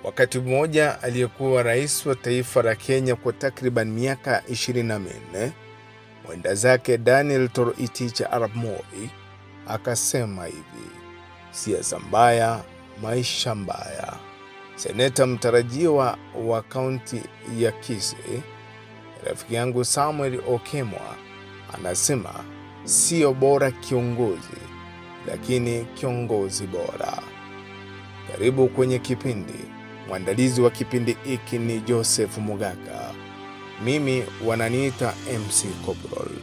Wakati mmoja aliyekuwa rais wa taifa la Kenya kwa takriban miaka 24, mwenda zake Daniel Toroitich arap Moi akasema hivi: siasa mbaya, maisha mbaya. Seneta mtarajiwa wa kaunti ya Kisii, rafiki yangu Samuel Okemwa, anasema sio bora kiongozi, lakini kiongozi bora. Karibu kwenye kipindi. Mwandalizi wa kipindi hiki ni Joseph Mugaka. Mimi wananiita MC Corporal.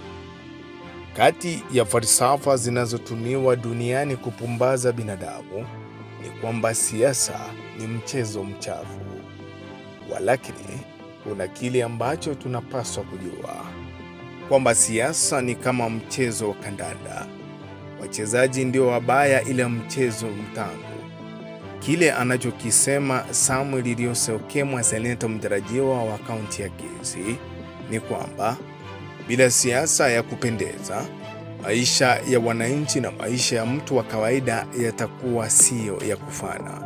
Kati ya falsafa zinazotumiwa duniani kupumbaza binadamu ni kwamba siasa ni mchezo mchafu. Walakini kuna kile ambacho tunapaswa kujua, kwamba siasa ni kama mchezo wa kandanda. Wachezaji ndio wabaya, ila mchezo mtamu. Kile anachokisema Samuel Liriose Okemwa, seneta mtarajiwa wa kaunti ya Kisii, ni kwamba bila siasa ya kupendeza, maisha ya wananchi na maisha ya mtu wa kawaida yatakuwa sio ya kufana.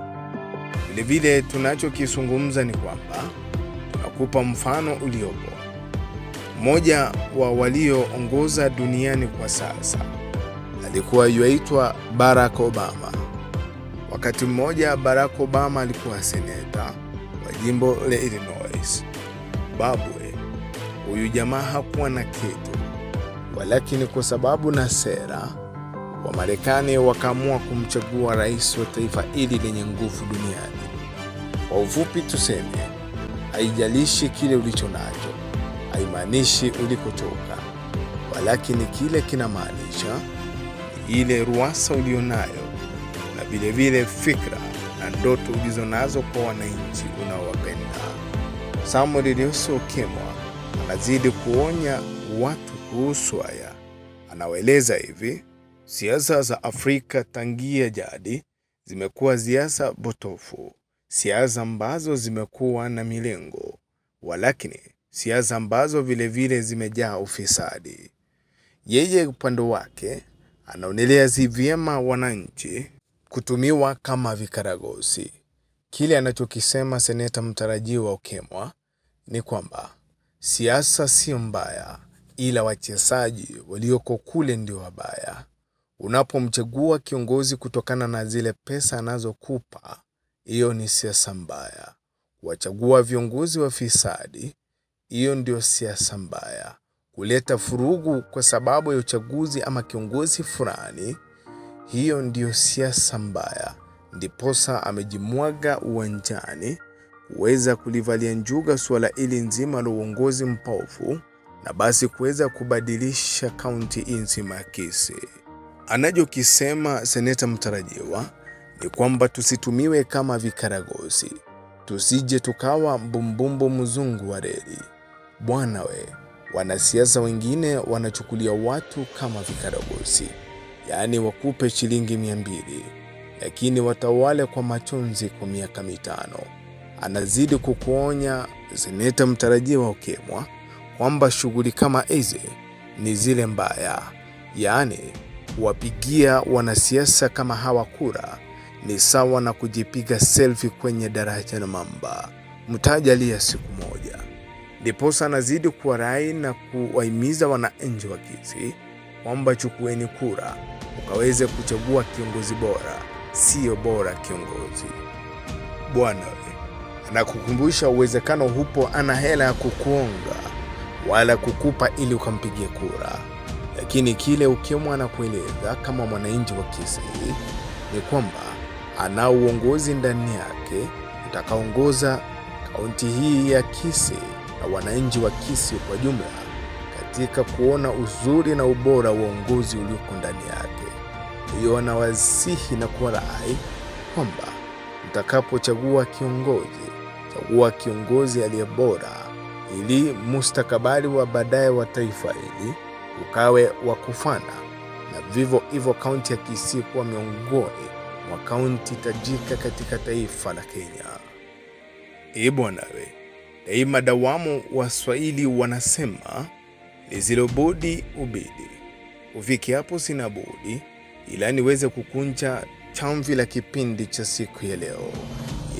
Vile vile tunachokizungumza ni kwamba tunakupa mfano uliopo. Mmoja wa walioongoza duniani kwa sasa alikuwa yuaitwa Barack Obama. Wakati mmoja Barack Obama alikuwa seneta wa jimbo la Illinois. Babwe, huyu jamaa hakuwa na kitu, walakini kwa sababu na sera, wa Marekani wakaamua kumchagua rais wa taifa hili lenye nguvu duniani. Kwa ufupi tuseme, haijalishi kile ulicho nacho, haimaanishi ulikotoka, walakini kile kinamaanisha ile ruasa ulionayo na vile vile fikra na ndoto ulizonazo kwa wananchi unaowapenda. Samuel Liriose Okemwa anazidi kuonya watu kuhusu haya. Anawaeleza hivi: siasa za Afrika tangia jadi zimekuwa siasa potofu, siasa ambazo zimekuwa na milengo, walakini siasa ambazo vile vile zimejaa ufisadi. Yeye upande wake anaonelea si vyema wananchi kutumiwa kama vikaragosi. Kile anachokisema seneta mtarajiwa Okemwa ni kwamba siasa sio mbaya, ila wachezaji walioko kule ndio wabaya. Unapomchagua kiongozi kutokana na zile pesa anazokupa, hiyo ni siasa mbaya. Wachagua viongozi wa fisadi, hiyo ndio siasa mbaya. Kuleta furugu kwa sababu ya uchaguzi ama kiongozi fulani, hiyo ndio siasa mbaya. Ndiposa amejimwaga uwanjani kuweza kulivalia njuga suala hili nzima la uongozi mpofu, na basi kuweza kubadilisha kaunti nzima ya Kisii. Anachokisema seneta mtarajiwa ni kwamba tusitumiwe kama vikaragosi, tusije tukawa mbumbumbu mzungu wa reli. Bwana we, wanasiasa wengine wanachukulia watu kama vikaragosi, yaani wakupe shilingi 200, lakini watawale kwa machonzi kwa miaka 5. Anazidi kukuonya seneta mtarajiwa Okemwa kwamba shughuli kama hizi ni zile mbaya, yaani kuwapigia wanasiasa kama hawa kura ni sawa na kujipiga selfie kwenye daraja na mamba. Mtajalia siku moja. Ndiposa anazidi kuwarai na kuwahimiza wananchi wa Kisii kwamba chukueni kura ukaweze kuchagua kiongozi bora, sio bora kiongozi. Bwana we, anakukumbusha uwezekano hupo ana hela ya kukuonga wala kukupa ili ukampigie kura. Lakini kile Okemwa anakueleza kama mwananchi wa Kisii ni kwamba ana uongozi ndani yake utakaongoza kaunti hii ya Kisii na wananchi wa Kisii kwa jumla katika kuona uzuri na ubora wa uongozi ulioko ndani yake. Hiyo anawasihi na kuwarai kwamba mtakapochagua kiongozi, chagua kiongozi aliye bora, ili mustakabali wa baadaye wa taifa hili ukawe wa kufana, na vivyo hivyo kaunti ya Kisii kuwa miongoni mwa kaunti tajika katika taifa la Kenya. Bwana we, daima dawamu Waswahili wanasema lisilobudi ubidi. Ufike hapo sina budi ila niweze kukunja chamvi la kipindi cha siku ya leo.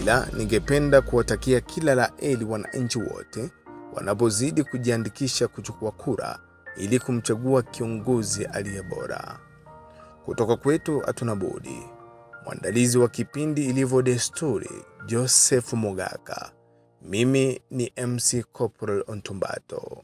Ila ningependa kuwatakia kila la heri wananchi wote wanapozidi kujiandikisha kuchukua kura ili kumchagua kiongozi aliye bora. Kutoka kwetu hatuna budi. Mwandalizi wa kipindi ilivyo desturi, Joseph Mogaka. Mimi ni MC Corporal Ontumbato.